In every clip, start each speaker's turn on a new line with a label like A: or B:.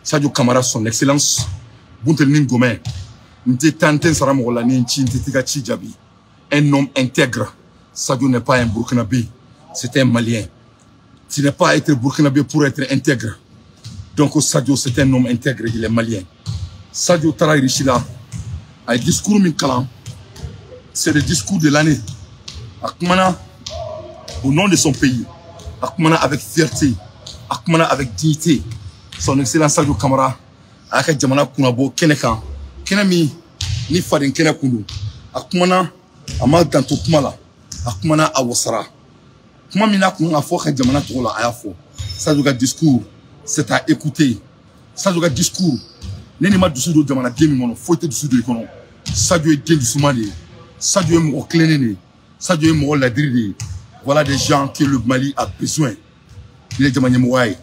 A: Sadio Camara, son excellence, Buntelini Gomez, nte tante sara mɔgɔ la ni n ci n tɛ t'i ka ci jaabi. Un homme intègre. Sadio n'est pas un Burkinabé, c'est un Malien. Tu n'es pas être Burkinabé pour être intègre. Donc Sadio, c'est un homme intègre, il est malien. Sadio taara Russie la, a ye discours min kalan, c'est le discours de l'année. A kumana au nom de son pays, a kumana avec fierté, a kumana avec dignité. Son excellence Sadio Camara a y'a ka jamana kunnabɔ kɛnɛ kan, kɛnɛ min ni faden kɛnɛ kun don. A kumana, a ma danto kuma la, a kumana, a wasara. Kuma min n'a kun ka fɔ a ka jamana tɔgɔ la, a y'a fɔ. Sadio ka discours, c'est à écouter. Sadio ka discours, ne ni ma dusu don jamanaden min kɔnɔ, foyi tɛ dusu don i kɔnɔ. Sadio ye den dusuman de ye, Sadio ye mɔgɔ tilennen de ye, Sadio ye mɔgɔ ladiri de ye. Voilà des gens que le Mali a besoin. Ni ye jama ɲɛmɔgɔya ye,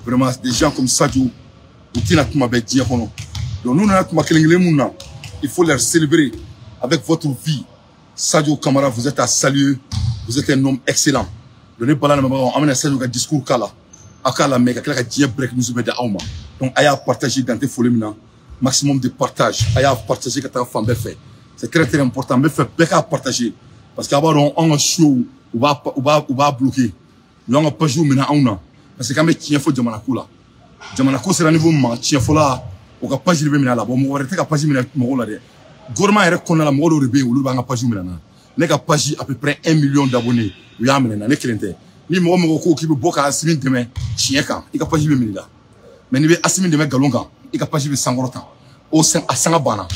A: vraiment, des gens comme Sadio, u tɛna kuma bɛɛ diɲɛ kɔnɔ. Donc n'u nana kuma kelen kelen mun na, il faut les célébrer avec votre vie. Sadio Camara, vous êtes à saluer, vous êtes un homme excellent. Donc ne bala lamɛnbagaw, an bɛna Sadio ka discours k'a la, aw k'a lamɛn ka tila ka diɲɛ break news bɛɛ di aw ma. Donc a y'a partager dan tɛ foli min na, maximum de partage, a y'a partager ka taga fan bɛɛ fɛ. C'est très très important. N bɛ fɛ bɛɛ k'a partager parce que a b'a dɔn, anw ka show, u b'a bloquer, u y'an ka page minɛ anw na parce que an bɛ tiɲɛ fɔ jamana ko la. Jamana ko sera niveau min ma, tiɲɛ fɔla, o ka page de bɛ minɛ a la. Bon, mɔgɔ wɛrɛ tɛ ka page minɛ mɔgɔw la dɛ. Gouvernement yɛrɛ kɔnɔna la, mɔgɔ dɔw de bɛ yen, olu b'an ka page minɛ na. Ne ka page, à peu près 1 million d'abonnés, u y'a minɛ na. Ne kelen tɛ. Ni mɔgɔ mɔgɔ ko k'i bɛ bɔ ka Asimi dɛmɛ tiɲɛ kan, i ka page bɛ minɛ i la. Mais n'i bɛ Asimi dɛmɛ nkalon kan, i ka page bɛ sankɔrɔta. O a sanga banna.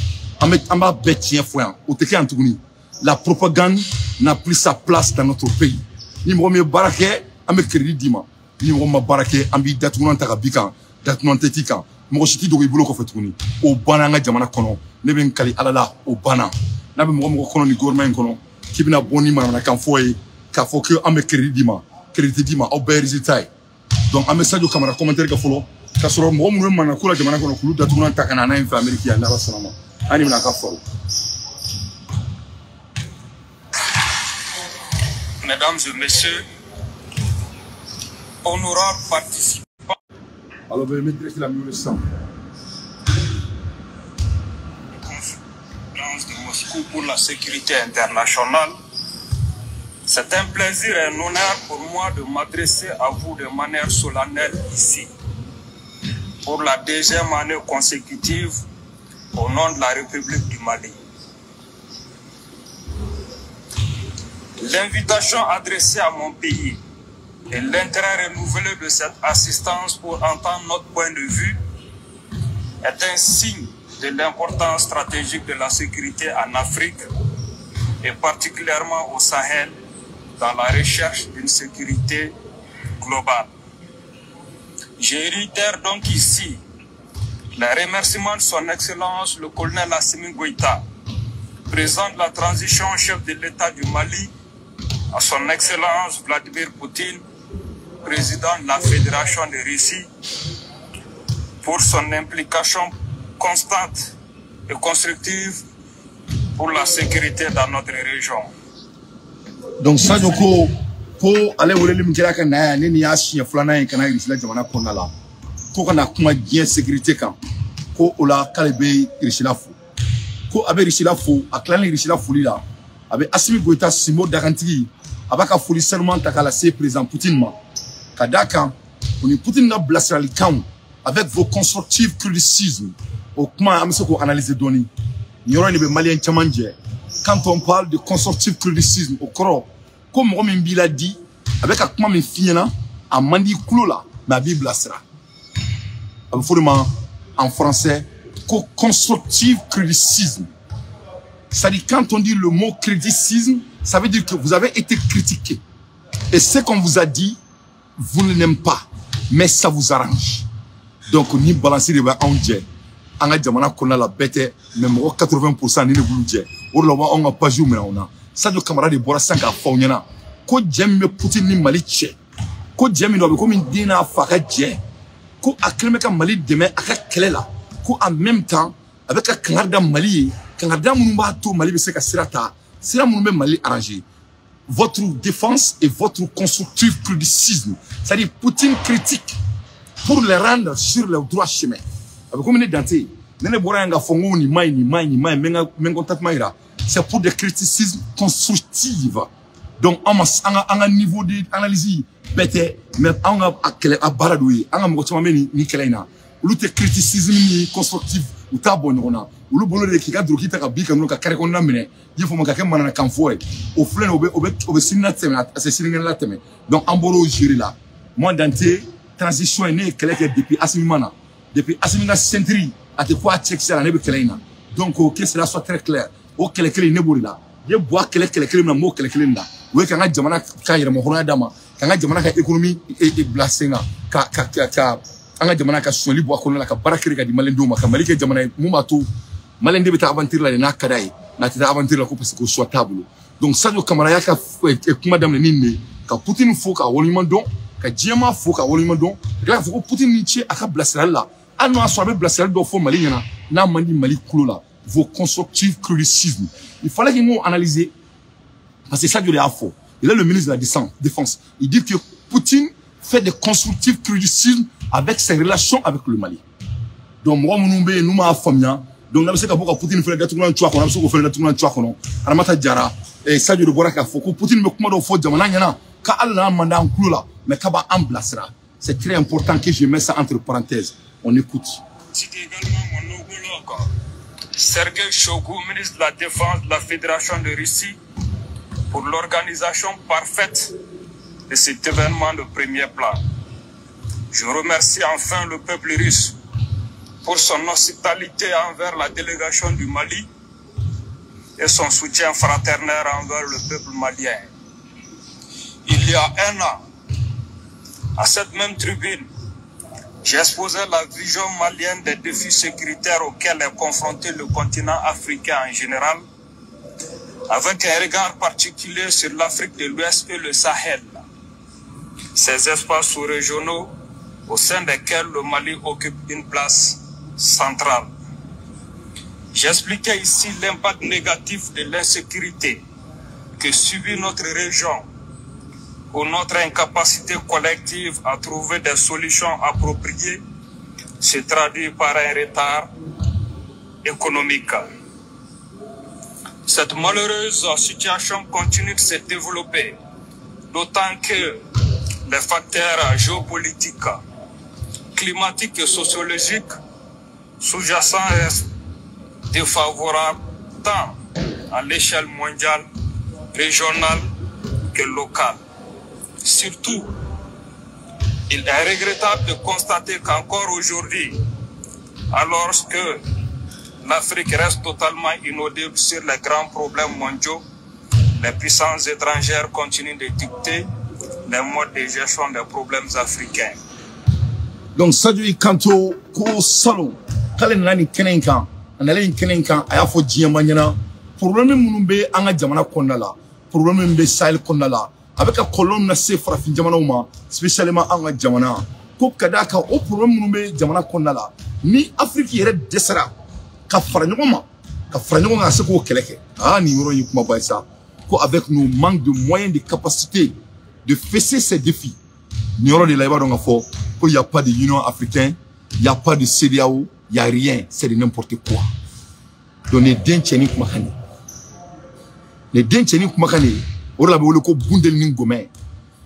A: An b'a bɛɛ tiɲɛ fɔ yan, o tɛ kɛ yan tuguni. La propagande n'a plus sa place dans notre pays. Ni mɔgɔ min ye baara kɛ, an bɛ crédit d'i ma. Ni mɔgɔ min ma baara kɛ, an b'i datugulan ta ka b'i kan, datugulan tɛ t'i kan, mɔgɔ si t'i dogo i bolo kɔfɛ tuguni. O banna an ka jamana kɔnɔ. Ne bɛ n kali Ala la, o banna. N'a bɛ mɔgɔ mɔgɔ kɔnɔ ni gouvernement in kɔnɔ k'i bɛna bɔ ni manamanakan fɔ ye k'a fɔ ko an bɛ crédit d'i ma, crédit tɛ d'i ma, aw bɛɛ ye résultat ye. Donc an bɛ Sadio Camara commentaire kɛ fɔlɔ, k'a sɔrɔ mɔgɔ minnu bɛ manamana ko la jamana kɔnɔ, k'olu datugulan ta ka na n'a ye n fɛ Amérique yan, n'Ala sɔnna ma, an ni bɛna a ka faro.
B: Mesdames et messieurs, honorables participants,
A: Alors bɛ n bɛ direct la min wele sisan.
B: Conférence de Moscou pour la sécurité internationale, c'est un plaisir et un honneur pour moi de m'adresser à vous de manière solennelle ici, pour la deuxième année consécutive, au nom de la République du Mali. L'invitation adressée à mon pays et l'intérêt renouvelé de cette assistance pour entendre notre point de vue est un signe de l'importance stratégique de la sécurité en Afrique et particulièrement au Sahel dans la recherche d'une sécurité globale. Je réitère donc ici les remerciements de son Excellence le colonel Assimi Goïta, président de la transition, chef de l'État du Mali, à son Excellence Vladimir Poutine, président de la Fédération de Russie, pour son implication constante et constructive pour la sécurité dans notre région.
A: Donc Sadio ko ko ale weleli min kɛra ka na yan, ne ni y'a siɲɛ filanan ye ka na Russie la jamana kɔnɔna la, ko ka na kuma diɲɛ sécurité kan, ko o la k'ale bɛ Russie la fo, ko a bɛ Russie la fo. A tilalen Russie la foli la, a bɛ Asimi Goïta Simbo dakantigi, a b'a ka foli sanuman ta k'a lase président Poutine ma, ka d'a kan o ni Poutine ka bilasiralikanw avec vos constructifs criticismes. O kuma, an bɛ se k'o analyser dɔɔni. Nin yɔrɔ in de bɛ maliyɛn caman jɛ. Quand on parle de constructif criticisme, o kɔrɔ ko mɔgɔ min b'i la di, a bɛ ka kuma min f'i ɲɛna, a man di i kulo la, mais a b'i bilasira. A bɛ fɔ o de ma en français ko constructive criticisme. C'est-à-dire, quand on dit le mot criticisme, ça veut dire que vous avez été critiqué et ce qu'on vous a dit, vous ne l'aimez pas, mais ça vous arrange. Donc ni balance de bɛ anw jɛ an ka jamana kɔnɔna la, bɛɛ tɛ, mais mɔgɔ 80 % ni de b'olu jɛ. O de la u b'anw ka page minɛ anw na. Sadio Camara de bɔra sisan k'a fɔ aw ɲɛna ko jɛ min bɛ Poutine ni Mali cɛ, ko jɛ min don, a bɛ komi den n'a fa ka jɛ, ko a kɛlen bɛ ka Mali dɛmɛ a ka kɛlɛ la, ko en même temps a bɛ ka kangari da Mali ye, kangarida minnu b'a to Mali bɛ se ka sira ta, sira minnu bɛ Mali arranger. Votre défense et votre constructif criticisme, c'est-à-dire Poutine critique. pour les rendre sur le droit chemin. A bɛ komi ne Dante ne bɔra yan ka fɔ n ko nin ma ɲi, nin ma ɲi, nin ma ɲi, n bɛ n contentement yira. C'est pour des criticismes constructifs. Donc an ma an ka niveau d'analyse bɛɛ tɛ, mais an ka kɛlɛ a baara d'o ye. An ka mɔgɔ caman bɛ nin kɛlɛ in na, olu tɛ criticisme ni constructif, u t'a bɔ ɲɔgɔn na. Olu bolo de k'i ka duloki ta ka b'i kan ka carré kɔnɔna minɛ, i y'a faamu, ka kɛ mananakan fɔ ye. O filɛ nin ye, o bɛ sini na tɛmɛ, a se sinikɛnɛ la tɛmɛ. Donc an bɔr'o gérer la. Moi Dante, transition ye, ne ye kɛlɛ kɛ depuis Assimi ma na, depuis Assimi ka ceinture a tɛ fɔ a cɛkisɛ la, ne bɛ kɛlɛ in na. Donc que cela soit très clair, o kɛlɛ kelen ne b'o de la. N ye bɔ a kɛlɛ kelen min na, n b'o kɛlɛ kelen de la. O ye k'an ka jamana ka yɛrɛmahɔrɔnya d'a ma, k'an ka jamana ka économie bila sen kan, ka an ka jamana ka sonyali bɔ a kɔnɔna la, ka baara kɛ ka di maliyɛndenw ma, ka Mali kɛ jamana ye mun b'a to maliyɛnden bɛ taa aventure la de n'a ka d'a ye, n'a tɛ taa aventure la ko parce que o choix t'a bolo. Donc Sadio Camara y'a ka kuma daminɛ ni nin de ye, ka Poutine fo k'a waleɲuman dɔn, ka diɲɛmaa fo k'a waleɲuman dɔn, ka tila k'a fɔ ko Poutine ni ce a ka bilasirali la, hali n'o y'a sɔrɔ a bɛ bilasirali dɔ fɔ Mali ɲɛna n'a man di Mali kulo la. Vos constructifs criticismes, il fallait qu'ils m'ont analysé parce que Sadio de y'a fɔ. Il est le ministre de la Défense. Il dit que Poutine fait des constructifs criticismes avec ses relations avec le Mali. Donc mɔgɔ minnu bɛ yen n'u m'a faamuya, donc n'a bɛ se ka bɔ ka Poutine fɛnɛ datugulan cu a kɔnɔ, a bɛ se k'o fɛnɛ datugulan cu a kɔnɔ. Aramata Jara, Sadio de bɔra k'a fɔ ko Poutine bɛ kuma dɔw fɔ jamana ɲɛna k'ale n'a man d'an kulo la, mais k'a b'an bilasira. C'est très important que je mette ça entre parenthèses. On écoute.
B: Cite également mon homologue Sergueï Shoigu, ministre de la Défense de la Fédération de Russie, pour l'organisation parfaite de cet événement de premier plan. Je remercie enfin le peuple russe pour son hospitalité envers la délégation du Mali et son soutien fraternel envers le peuple malien. Il y a un an, à cette même tribune, j'exposais la vision malienne des défis sécuritaires auxquels est confronté le continent africain en général, avec un regard particulier sur l'Afrique de l'Ouest et le Sahel, ces espaces sous-régionaux au sein desquels le Mali occupe une place centrale. J'expliquais ici l'impact négatif de l'insécurité que subit notre région ou notre incapacité collective à trouver des solutions appropriées se traduit par un retard économique. Cette malheureuse situation continue de se développer, d'autant que les facteurs géopolitiques, climatiques et sociologiques sous-jacents restent défavorables tant à l'échelle mondiale, régionale que locale. Surtout, il est regrettable de constater qu'encore aujourd'hui, alors que l'Afrique reste totalement inaudible sur les grands problèmes mondiaux, les puissances étrangères continuent de dicter les modes de gestion des problèmes africains.
A: Donc Sadio i kanto ko salon k'ale nana nin kɛnɛ in kan, a nalen nin kɛnɛ in kan, a y'a fɔ diɲɛma ɲɛna problème minnu bɛ an ka jamana kɔnɔna la, problème min bɛ Sahel kɔnɔna la, a bɛ ka kɔlɔlɔ min lase farafin jamanaw ma, spécialement an ka jamana, ko ka d'a kan o problème minnu bɛ jamana kɔnɔna la, ni Afrique yɛrɛ dɛsɛra ka fara ɲɔgɔn ma, ka fara ɲɔgɔn kan ka se k'o kɛlɛ kɛ. Ah, nin yɔrɔ in ye kumaba ye sa, ko avec nos manques de moyens, de capacité de fesser ces défis, nin yɔrɔ de la i b'a dɔn k'a fɔ ko y a pas de Union africaine, y a pas de CEDEAO, y a rien, c'est de n'importe quoi. Donc nin den cɛnin kumakan de, nin den cɛnin kumakan de, o de la a bɛ wele ko bundeli ni gomɛ.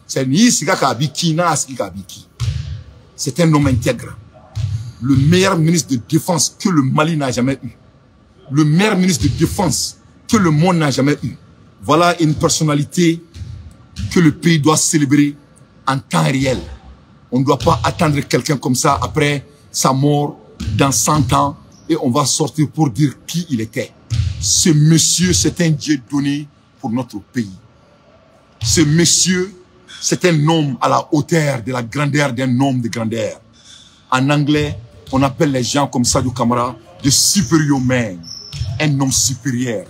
A: C'est n'i y'i sigi a kan a b'i kin, n'a y'a sigi k'a b'i kin. C'est un homme intègre, le meilleur ministre de défense que le Mali n'a jamais eu, le meilleur ministre de défense que le monde n'a jamais eu. Voilà une personnalité que le pays doit célébrer en temps réel. On ne doit pas attendre quelqu'un comme ça après sa mort dans 100 ans et on va sortir pour dire qui il était. Ce monsieur, c'est un Dieu donné pour notre pays. Ce monsieur, c'est un homme à la hauteur de la grandeur d'un homme de grandeur. En anglais, on appelle les gens comme Sadio Camara de superior man, un homme supérieur.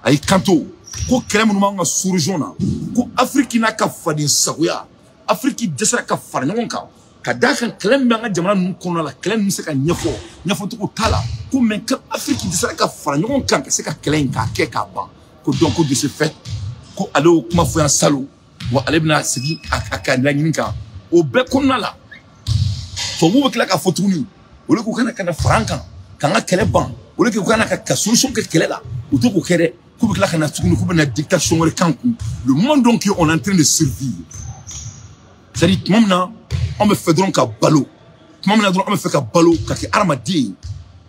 A: Ayi kanto, ko kɛlɛ minnu b'an ka sous-région na, ko Afrique n'a ka faden sagoya, Afrique dɛsɛra ka fara ɲɔgɔn kan, ka d'a kan kɛlɛ min b'an ka jamana ninnu kɔnɔna la, kɛlɛ ninnu bɛ se ka ɲɛfɔ, ɲɛfɔcogo t'a la, ko mais que Afrique dɛsɛra ka fara ɲɔgɔn kan ka se ka kɛlɛ in k'a kɛ k'a ban, ko donc ko de ce fait, ko ale y'o kuma fɔ yan salon, wa ale bɛna segin a ka laɲini kan o bɛɛ kɔnɔna la. Tubabuw bɛ tila k'a fɔ tuguni olu k'u kana ka na fara an kan k'an ka kɛlɛ ban, olu k'u kana ka solution kɛ kɛlɛ la, u to k'o kɛ dɛ, k'u bɛ tila ka na tuguni k'u bɛna dictation wɛrɛ k'an kun. Le moment donc on est en train de survivre, c'est-à-dire tuma min na an bɛ fɛ dɔrɔn ka balo, tuma min na dɔrɔn an bɛ fɛ ka balo ka kɛ hadamaden ye,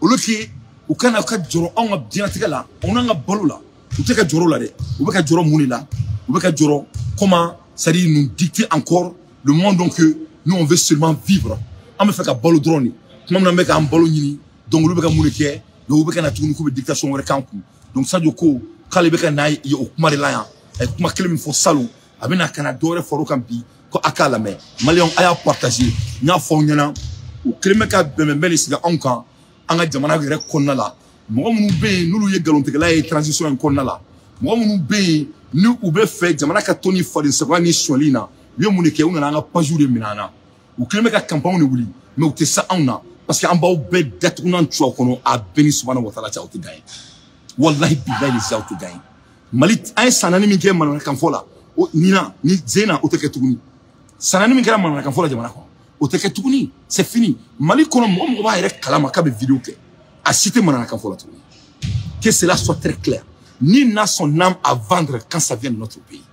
A: olu k'u kana ka jɔrɔ anw ka diɲɛlatigɛ la, anw n'an ka balo la, u tɛ ka jɔrɔ o la dɛ, u bɛ ka jɔrɔ mun de la? U bɛ ka jɔrɔ comment, c'est-à-dire nous dicter encore le moment donc que nous on veut seulement vivre, an bɛ fɛ ka balo dɔrɔn de, tuma min na an bɛ k'an balo ɲini, donc olu bɛ ka mun de kɛ? Donc u bɛ ka na tuguni k'u bɛ dictation wɛrɛ k'an kun. Donc Sadio ko k'ale bɛ ka na ye o kuma de la yan, a ye kuma kelen min fɔ salon, a bɛ na ka na dɔ wɛrɛ far'o kan bi ko a k'a lamɛn. Maliyɛnw a y'a partager, n y'a fɔ aw ɲɛna u kelen bɛ ka bɛnbɛnbɛn de sigi anw kan an ka jamana yɛrɛ kɔnɔna la. Mɔgɔ minnu bɛ yen n'olu ye nkalontigɛla ye transition in kɔnɔna la, mɔgɔ minnu bɛ yen ni u bɛ fɛ jamana ka to ni fadensagoya ni sonyali in na, u ye mun de kɛ? U nana an ka pagew de minɛ an na, u kelen bɛ ka campagne de wuli, mais u tɛ se anw na parce que an b'aw bɛɛ datugunan tu aw kɔnɔ, a bɛɛ ni subahana wa taala cɛ, aw tɛ dan ye, walahi bilahi les aw tɛ dan ye. Mali an ye san 4 min kɛ manamanakan fɔ la, o ɲinan ni zen na o tɛ kɛ tuguni. San 4 min kɛra manamanakan fɔ la jamana kɔnɔ, o tɛ kɛ tuguni, c'est fini. Mali kɔnɔ mɔgɔ mɔgɔ b'a yɛrɛ kalama k'a bɛ vidéo kɛ, a si tɛ manamanakan fɔ la tuguni. Que cela soit très clair, ni n'a son âme à vendre quand ça vient de notre pays.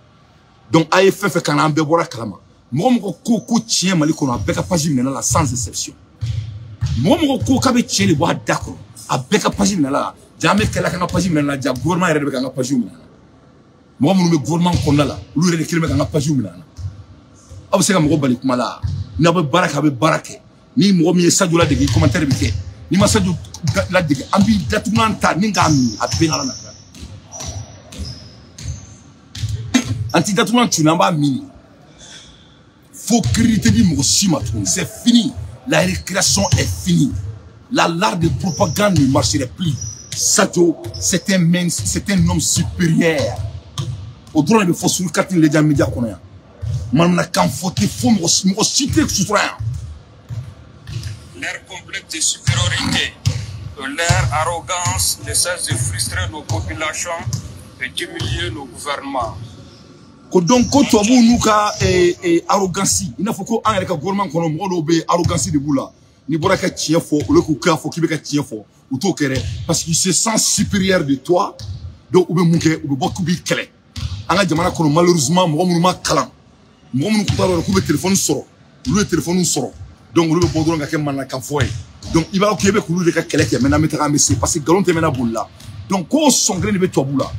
A: Donc a ye fɛn fɛn kan an bɛɛ bɔra kalama, mɔgɔ mɔgɔ ko ko tiɲɛ Mali kɔnɔ, a bɛɛ ka page minɛ la sans exception. Mɔgɔ mɔgɔ ko k'a bɛ tiɲɛ de bɔ a da kɔnɔ, a bɛɛ ka page minɛ la. Ja an bɛ kɛlɛ k'an ka page minɛ la, ja gouvernement yɛrɛ de bɛ k'an ka page minɛ la. Mɔgɔ minnu bɛ gouvernement kɔnɔna la, olu yɛrɛ de kelen bɛ k'an ka page minɛ la. Aw bɛ se ka mɔgɔ bali kuma la, n'aw bɛ baara kɛ, a bɛ baara kɛ. Ni mɔgɔ min ye Sadio ladege, commentaire bɛ kɛ. N'i ma Sadio ladege, an b'i datugulan ta ni k'a min, a bɛɛ n'Ala na. An t'i datugulan tun, an b'a min. Fo crédit tɛ di mɔgɔ si ma tuguni, c'est fini. La récréation est finie. L'art de propagande ne marcherait plus. Sadio, c'est un homme supérieur. O dɔrɔn de bɛ fɔ sur carte les médias kɔnɔ yan. Manamanakan fɔ tɛ fo mɔgɔ si tɛ sutura yan.
B: Leur complexe de supériorité, leur arrogance ne cesse de frustrer nos populations et d'humilier nos gouvernements.
A: Ko donc ko tubabuw n'u ka arrogance, i n'a fɔ ko an yɛrɛ ka gouvernement kɔnɔ mɔgɔ dɔw bɛ arrogance de b'u la. N'i bɔra ka tiɲɛ fɔ, olu k'u k'a fɔ k'i bɛ ka tiɲɛ fɔ, u t'o kɛ dɛ, parce qu'ils se sentent supérieur de toi. Donc u bɛ mun kɛ? U bɛ bɔ k'u b'i kɛlɛ. An ka jamana kɔnɔ malheureusement mɔgɔ minnu ma kalan, mɔgɔ minnu tun t'a dɔn k'u bɛ téléphone sɔrɔ, olu ye téléphone sɔrɔ, donc olu bɛ bɔ dɔrɔn ka kɛ manamanakan fɔ ye. Donc i b'a dɔn k'e bɛ k'olu de ka kɛlɛ kɛ, maintenant an bɛ taga an bɛ se, parce que nkalon tɛ mɛnna boli la. Donc k'o sɔn kelen de bɛ tubabu la,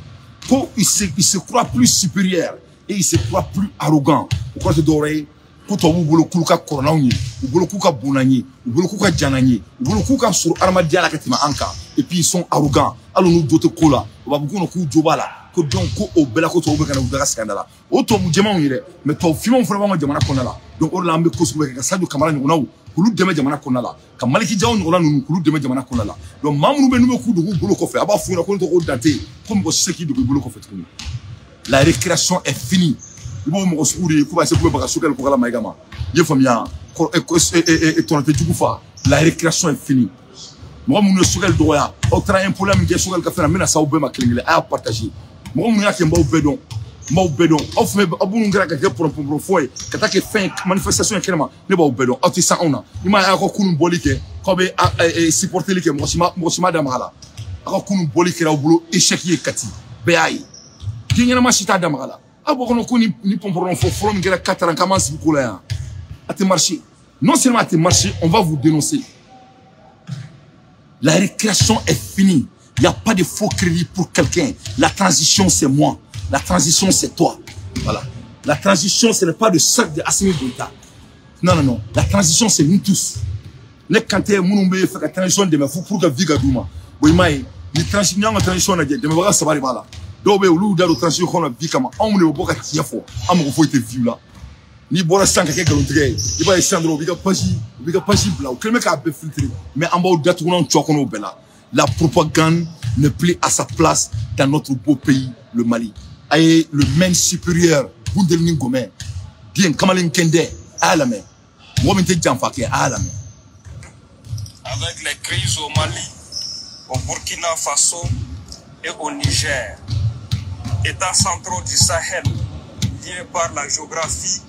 A: ko il se croit plus supérieur et il se croit plus arrogant. O kɔrɔ tɛ dɔwɛrɛ ye ko tubabuw bolo k'olu ka kɔrɔ n'anw ye, u bolo k'u ka bon n'an ye, u bolo k'u ka jan n'an ye, u bolo k'u ka sɔrɔ adamadenya la ka tɛmɛ an kan. Et puis ils sont arrogants, hali n'u jo tɛ ko la, u b'a fɔ k'u k'u jo b'a la, ko donc ko o bɛɛ la ko tubabu bɛ ka na u daga sigi an da la. O tubabu jɛmanw ye dɛ, mais tubabu finmanw fana b'an ka jamana kɔnɔna la. Donc o de la an bɛ ko sugu bɛɛ kɛ ka Sadio Kamara ɲɔgɔnnaw k'olu dɛmɛ jamana kɔnɔna la, ka Maliki Jaw ɲɔgɔnna ninnu k'olu dɛmɛ jamana kɔnɔna la. Donc maa minnu bɛ n'u bɛ k'u dogo u bolo kɔfɛ, a b'a f'u ɲɛna ko ne tɔgɔ ko Dante, ko mɔgɔ si tɛ se k'i dogo i bolo kɔfɛ tuguni. La récréation est finie. I b'o mɔgɔ sugu de ye k'u b'a se k'u bɛ baga Sogɛli Kokala Mayiga ma. I ye faamuya, tɔnɔ tɛ jugu fa. La récréation est finie. Mɔgɔ minnu ye Sogɛli dɔgɔya, aw taara impôt min kɛ Sogɛli ka fɛn na, n bɛna s'aw bɛɛ ma kelen kelen, a y'a partager. Mɔgɔ minnu y'a kɛ n b'aw bɛɛ dɔn, n b'aw bɛɛ dɔn. Aw fɛn aw minnu kɛra ka kɛ pɔrɔnpɔrɔn fɔ ye, ka taa kɛ fɛn ye manifestation ye kɛnɛma, ne b'aw bɛɛ dɔn. Aw tɛ s'anw na. I m'a ye aw ka kunun bɔli kɛ, k'aw bɛ supporteli kɛ, mɔgɔ si ma da maga la. Aw ka kunun bɔli kɛra aw bolo échec ye Kati, bɛɛ y'a ye. Den ɲɛnama si t'a da maga la. Aw b'o kɔnɔ ko ni pɔnpɔrɔn fɔ fɔlɔ min kɛra Katara k'an b'an sigi ko la yan. A tɛ marcher. Non seulement a tɛ marcher, on va vous dénoncer. La récréation est finie. Il n'y a pas de faux crédit pour quelqu'un. La transition, c'est moi. La transition, c'est toi. Voilà. La transition, ce n'est pas le sac de Assimi Goïta. Non, non, non. La transition, c'est nous tous. Ne kante minnu bɛ fɛ ka transition dɛmɛ fo pour ka vie ka d'u ma. Bon, i m'a ye, ni transition, ni an ka transition lajɛ, dɛmɛbaga saba de b'a la. Dɔw bɛ yen, olu y'u da don transition kɔnɔ vie kama. Anw de bɛ bɔ ka tiɲɛ fɔ. An mago foyi tɛ vie la. N'i bɔra sisan ka kɛ nkalontigɛ ye, i b'a ye sisan dɔrɔn u b'i ka page, u b'i ka page bila. U kɛlen bɛ k'a bɛɛ filtrer. Mais an b'aw datugulanw cɔ kɔnɔ o bɛɛ la. La propagande n'est plus à sa place dans notre beau pays, le Mali. Aye, le main supérieur, Bundelini Gomé, bien Kamalin Kende, a y'a lamɛn. Mɔgɔ min tɛ janfa kɛ, a y'a lamɛn.
B: Avec les crises au Mali, au Burkina Faso et au Niger, États centraux du Sahel, liés par la géographie,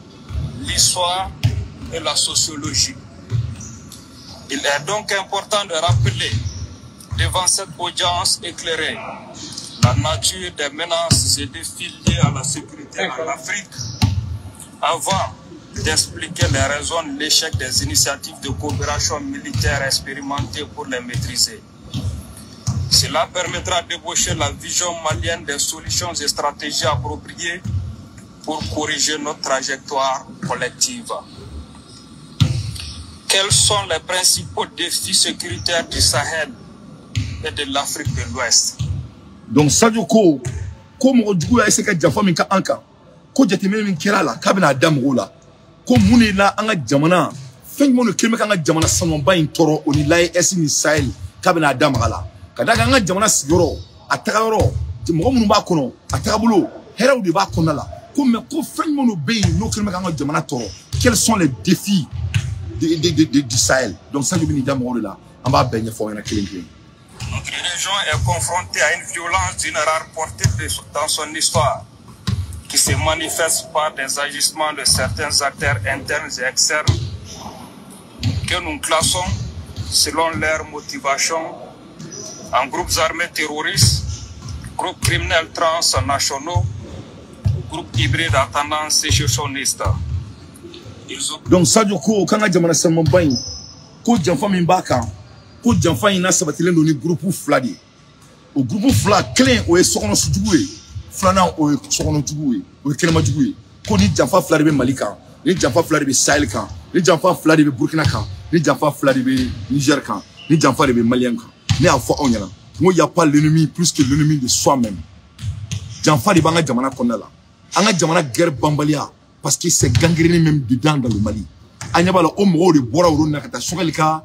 B: l'histoire et la sociologie. Il est donc important de rappeler devant cette audience éclairée la nature des menaces et défis liés à la sécurité en Afrique avant d'expliquer les raisons de l'échec des initiatives de coopération militaire expérimentées pour les maîtriser. Cela permettra d'ébaucher la vision malienne des solutions et stratégies appropriées pour corriger notre trajectoire collective. Quels sont les principaux défis sécuritaires du Sahel et de l'Afrique de l'Ouest?
A: Donc Sadio ko ko mɔgɔ jugu y'a essayer ka janfa min kɛ an kan, ko jateminɛ min kɛra a la k'a bɛna da mɔgɔw la, ko mun de la an ka jamana fɛn jumɛn de kɛlen bɛ k'an ka jamana sanuba in tɔɔrɔ o ni l'AES ni Sahel, k'a bɛna da maga la, ka d'a kan an ka jamana sigiyɔrɔ a tagayɔrɔ mɔgɔ minnu b'a kɔnɔ a tagabolo hɛrɛw de b'a kɔnɔna la, ko mais ko fɛn jumɛn de bɛ yen n'o kɛlen bɛ k'an ka jamana tɔɔrɔ, quels sont les défis du Sahel? Donc Sadio bɛ nin da mɔgɔw de la, an b'a bɛɛ ɲɛfɔ aw ɲɛna kelen kelen.
B: Notre région est confrontée à une violence d'une rare portée dans son histoire, qui se manifeste par des agissements de certains acteurs internes et externes que nous classons, selon leur motivation, en groupes armés terroristes, groupes criminels transnationaux, groupes hybrides à tendance sécessionniste. Ils ont...
A: Donc Sadio ko k'an ka jamana sanumanba in ko janfa min b'a kan, ko janfa in n'a sabatilen don ni groupe fila de ye. O groupe fila, kelen o ye sokɔnɔ sujugu ye, filanan o ye sokɔnɔ jugu ye, o ye kɛnɛma jugu ye. Ko ni janfa fila de bɛ Mali kan, ni janfa fila de bɛ Sahel kan, ni janfa fila de bɛ Burkina kan, ni janfa fila de bɛ Niger kan, ni janfa de bɛ Malien kan. Ne y'a fɔ aw ɲɛna n ko y a pas l'ennemi plus que l'ennemi de soi-même. Janfa de b'an ka jamana kɔnɔna la, an ka jamana guerre banbaliya, parce que c'est gangréné même dedans dans le Mali. An ɲɛ b'a la o mɔgɔw de bɔra olu na ka taa Choguel ka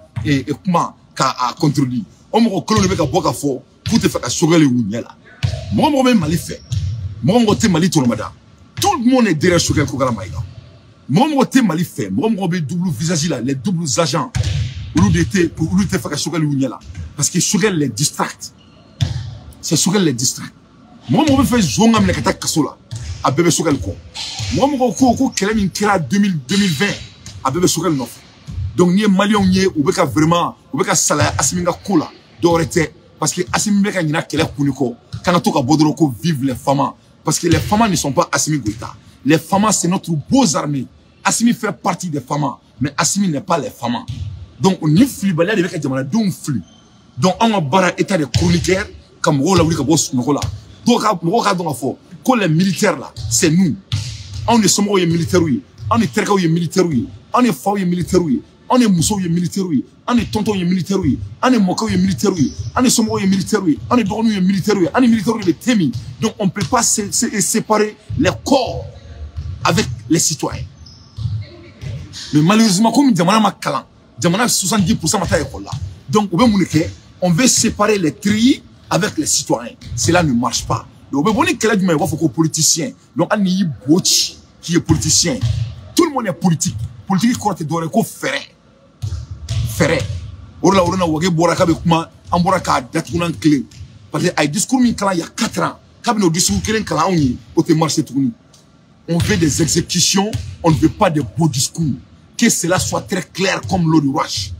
A: kuma k'a contredit. O mɔgɔ kelenw de bɛ ka bɔ ka fɔ k'u tɛ fɛ ka Choguel y'u ɲɛ la. Mɔgɔ mɔgɔ bɛ Mali fɛ, mɔgɔ mɔgɔ tɛ Mali tɔnɔmada, tout le monde est derrière Choguel Kokalla Maïga. Mɔgɔ mɔgɔ tɛ Mali fɛ, mɔgɔ mɔgɔ bɛ double visage la, les doubles agents, olu de tɛ, olu tɛ fɛ ka Choguel y'u ɲɛ la, parce que Choguel les distracte. C'est Choguel les distracte. Mɔgɔ mɔgɔ bɛ fɛ zon ka minɛ ka taa kaso la, a bɛɛ bɛ Choguel kɔ. Mɔgɔ mɔgɔ ko ko kɛlɛ min kɛra 2020, a bɛɛ bɛ Choguel nɔfɛ. Donc n'i ye Maliyɛnw ye u bɛ ka vraiment u bɛ ka salaya Assimi ka ko la, dɔwɛrɛ tɛ, parce que Assimi bɛ ka ɲina kɛlɛ kun de kɔ, k'an ka to ka bɔ dɔrɔn ko vive les FAMa, parce que les FAMa ne sont pas Assimi Goïta. Les FAMa, c'est notre beaux armées. Assimi fait partie des FAMa, mais Assimi n'est pas les FAMa. Donc ni filibaliya de bɛ ka jamanadenw fili. Donc anw ka baara état de chroniqueur ka mɔgɔw lawuli ka bɔ sunɔgɔ la. Dɔw ka mɔgɔw k'a dɔn k'a fɔ ko les militaires là, c'est nous. Anw de somɔgɔw ye militaires ye, anw de terikɛw ye militaires ye, anw de faw ye militaires ye, anw de musow ye militaires ye, anw de tɔntɔnw ye militaires ye, anw de mɔkɛw ye militaires ye, anw de somɔgɔw ye militaires ye, anw de dɔgɔninw ye militaires ye, anw ni militaires de bɛ thé min. Donc on peut pas se séparer les corps avec les citoyens. Mais malheureusement, comme jamana ma kalan, jamana 70% ma taa école la, donc u bɛ mun de kɛ? On veut séparer les treillis avec les citoyens. Cela ne marche pas. Donc u bɛ bɔ ni kɛlɛ jumɛn ye? U b'a fɔ ko politicien. Donc hali n'i y'i bo ci k'i ye politicien, tout le monde est politique. Politique kɔrɔ tɛ dɔwɛrɛ ye ko fɛɛrɛ, fɛɛrɛ. O de la o de la Wage bɔra k'a bɛ kuma, an bɔra k'a datugunan kelen, parce que a ye discours min kalan il y a 4 ans, k'a bɛna o discours kelen kalan anw ye, o tɛ marcher tuguni. On veut des exécutions, on ne veut pas de beaux discours. Que cela soit très clair comme l'eau de roche.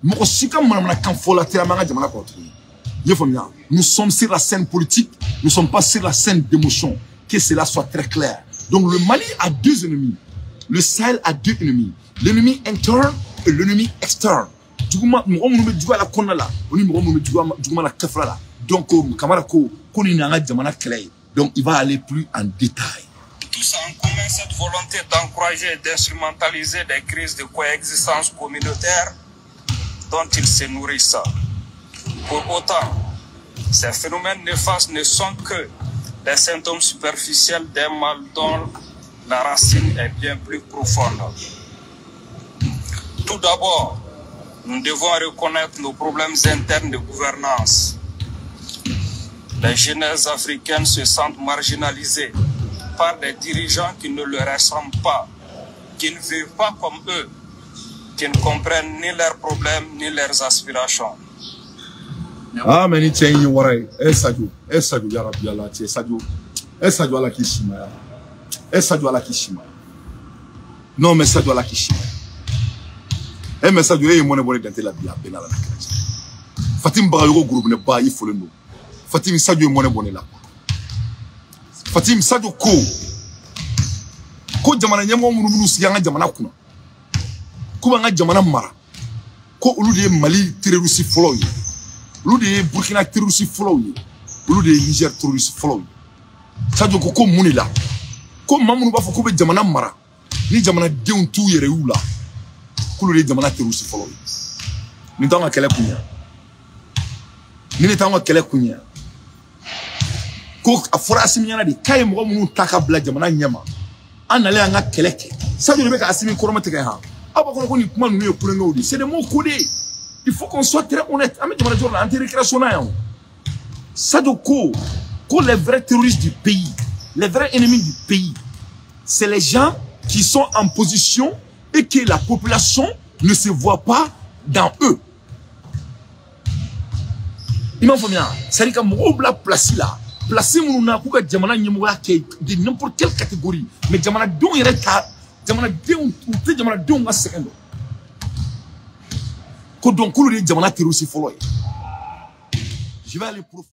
A: Mɔgɔ si ka manamanakan fɔ la tɛ an ka jamana kɔnɔ tuguni. I y'a faamuya? Nous sommes sur la scène politique, nous ne sommes pas sur la scène d'émotion. Que cela soit très clair. Donc le Mali a deux ennemis. Le Sahel a deux ennemis. L'ennemi interne et l'ennemi externe. Juguma mɔgɔ minnu bɛ juguya la kɔnɔna la, o ni mɔgɔ minnu bɛ juguma la kɛfɛla la. Donc Kamara ko ko nin y'an ka jamana kɛlɛ ye. Donc il va aller plus en détail.
B: Tous en commun cette volonté d'encourager et d'instrumentaliser des crises de coexistence communautaire dont ils se nourrissent. Pour autant, ces phénomènes néfastes ne sont que des symptômes superficiels d'un mal dont la racine est bien plus profonde. Tout d'abord, nous devons reconnaître nos problèmes internes de gouvernance. Les jeunesses africaines se sentent marginalisées par des dirigeants qui ne leur ressemblent pas, qui ne vivent pas comme eux, qui ne comprennent ni leurs problèmes ni leurs aspirations.
A: Ah, mais ni cɛ in ye wara ye. E Sadio, e Sadio, ya Rabbi Ala, cɛ Sadio, e Sadio Ala k'i simaya, e Sadio Ala k'i simaya. Non mais Sadio Ala k'i simaya. Eh mais Sadio e ye mɔnɛ bɔ ne dante la bi a bɛɛ n'Ala n'a kira cɛ. Fatim Bagayogo gurubinɛ ba i folen don. Fatim Sadio ye mɔnɛ bɔ ne la. Fatim Sadio ko ko jamana ɲɛmɔgɔ minnu b'u sigi an ka jamana kunna, k'u b'an ka jamana mara, ko olu de ye Mali terroriste fɔlɔw ye, olu de ye Burkina terroriste fɔlɔw ye, olu de ye Niger terroriste fɔlɔw ye. Sadio ko ko mun de la ko maa minnu b'a fɔ k'u bɛ jamana mara ni jamanadenw t'u yɛrɛ y'u la, k'olu de ye jamana terroriste fɔlɔw ye. Nin t'anw ka kɛlɛ kun ye, nin de t'anw ka kɛlɛ kun ye. Ko a fɔra Assimi ɲɛna de k'a ye mɔgɔ minnu ta ka bila jamana ɲɛma, an nalen an ka kɛlɛ kɛ. Sadio de bɛ ka Assimi kɔrɔma tigɛ han. Aw b'a kɔnɔ ko nin kuma ninnu ye kulonkɛw de ye. C'est des mots codés. Il faut qu'on soit très honnête. An bɛ jamana jɔ la, an tɛ récréation na yan o. Sadio ko ko les vrais terroristes du pays, les vrais ennemis du pays, c'est les gens qui sont en position et que la population ne se voit pas dans eux. I m'a faamuya? C'est-à-dire ka mɔgɔw bila place la, place minnu na k'u ka jamana ɲɛmɔgɔya kɛ de n'importe quelle catégorie, mais jamanadenw yɛrɛ ta, jamanadenw u tɛ jamanadenw ka sɛgɛn dɔn. Ko donc k'olu de ye jamana terroriste fɔlɔ ye. Je vais aller.